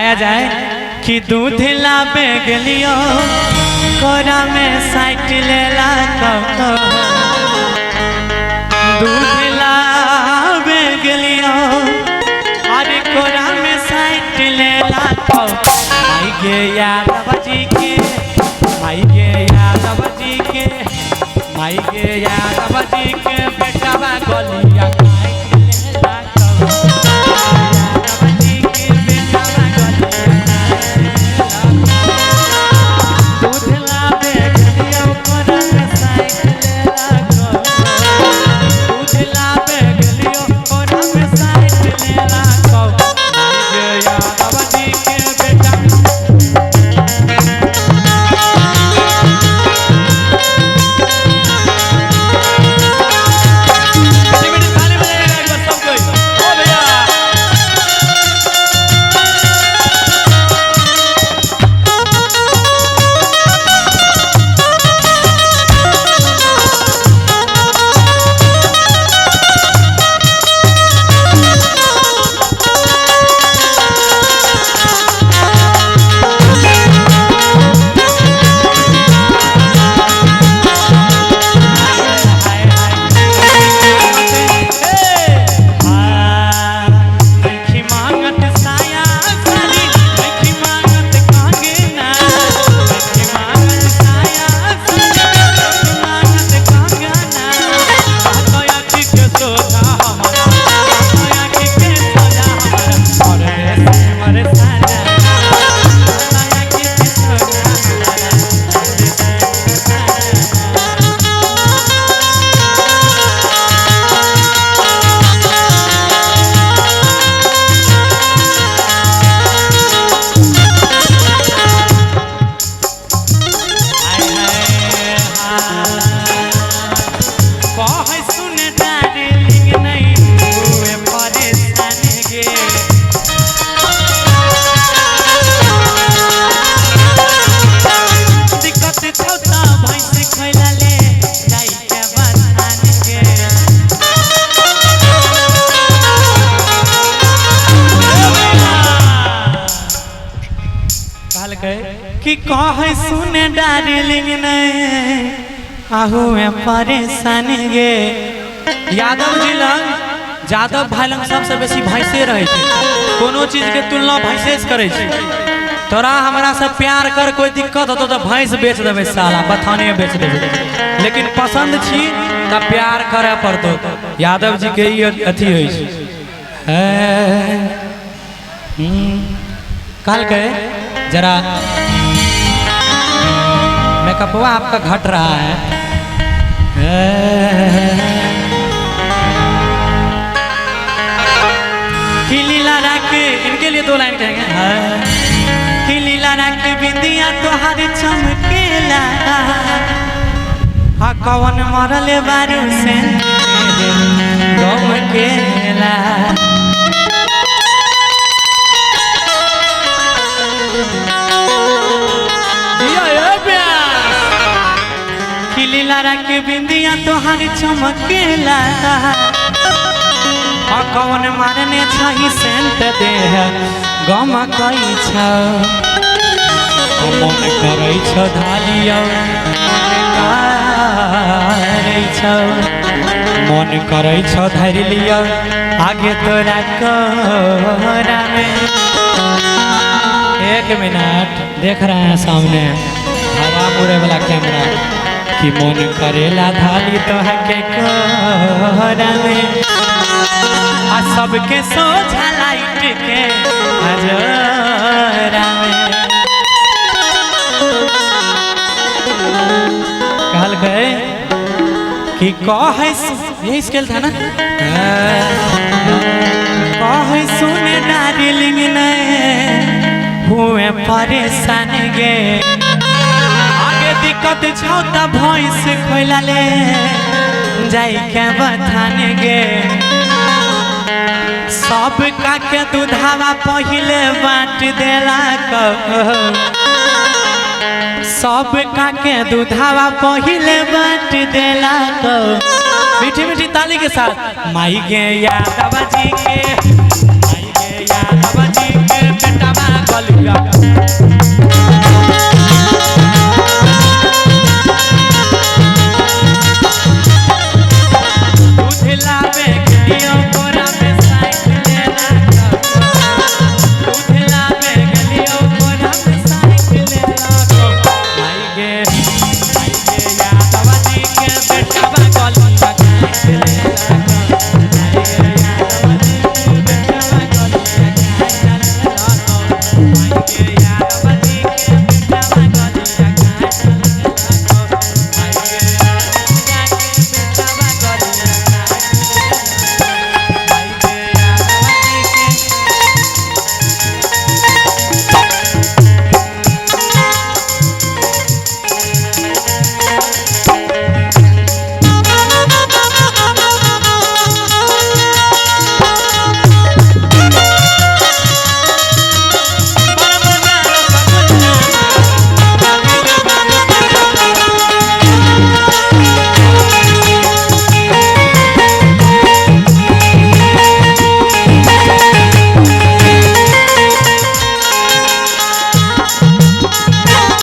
गाया जाए कि दूध लाबे गेलियो कोरा में साइट लेला कहो, दूध लाबे गेलियो अरे कोरा में साइट लेला कहो। माई गे यादव जी के, माई गे यादव जी के, माई गे यादव जी के बेटवा गलिया काट लेला कहो। यादव जी के बेटवा गलिया काट लेला कहो। दूध लाबे गेलियो कोरा में साइट लेला कहो, दूध लाबे गेलियो कोरा में साइट लेला कहो। माई गे यादव जी के बेटा। ताली बजाइएगा एक बार सब कोई। ओ भैया हाय हाय मांगत साया सारी, मांगत कांगना, मांगत साया सारी, मांगत कांगना। आखी के सोझा हमारा, आखी के सोझा हमारा, और से मर साजा। आखी के सोझा हमारा, और से मर साजा। हाय हाय हाय कहे सुन डार्लिंग नहीं हुए परेशान गे, दिक्कत छौ त भैंस खैला ले जाई के बथान गे। कहलकै कि कहे सुन डार्लिंग नहीं आहुए परेशान गे। यादव जी लग, यादव भाई लग सबसे बेसी भैंसे रहै छै, कोनो चीज के तुलना भैंसे से करै छै। तोरा हमरा से प्यार कर कोई दिक्कत होतो तऽ भैंस बेच देबै साला, बथाने बेच देबै, लेकिन पसंद छी तऽ प्यार करे पड़तो। यादव जी के ई अथी होइ छै। कहलकै जरा मेकअपवा आपका घट रहा है। कि लीला रख, इनके लिए दो लाइन कहेंगे। कि लीला रख बिंदिया तोहार चमकेला, हा कवन मरल बारू से गम केला। कि लीला रख बिंदिया तोहार चमकेला, हा कवन मारने छही सेंट देह गम कई छ, मन करै छ धालियो करै छ, मन करै छ धरि लियो आगे तोरा कोरा में। एक मिनट देख रहे हैं सामने हवा मुड़े वाला कैमरा कि मन करेला धाली तो के कोरा में, आ सबके सोझा लाइट के हजरा में। कहलकै कि कहे, यही स्केल था ना, कहे सुन डार्लिंग नहीं हुए परेशान गे, आगे दिक्कत छौ त भैंस खोला ले जाई के बथान गे। सब का के दूधावा पहिले बाँट देला कहो, सब का के दूधावा पहिले बाँट देला कहो। मीठी मीठी ताली के साथ माई गे यादव जी के,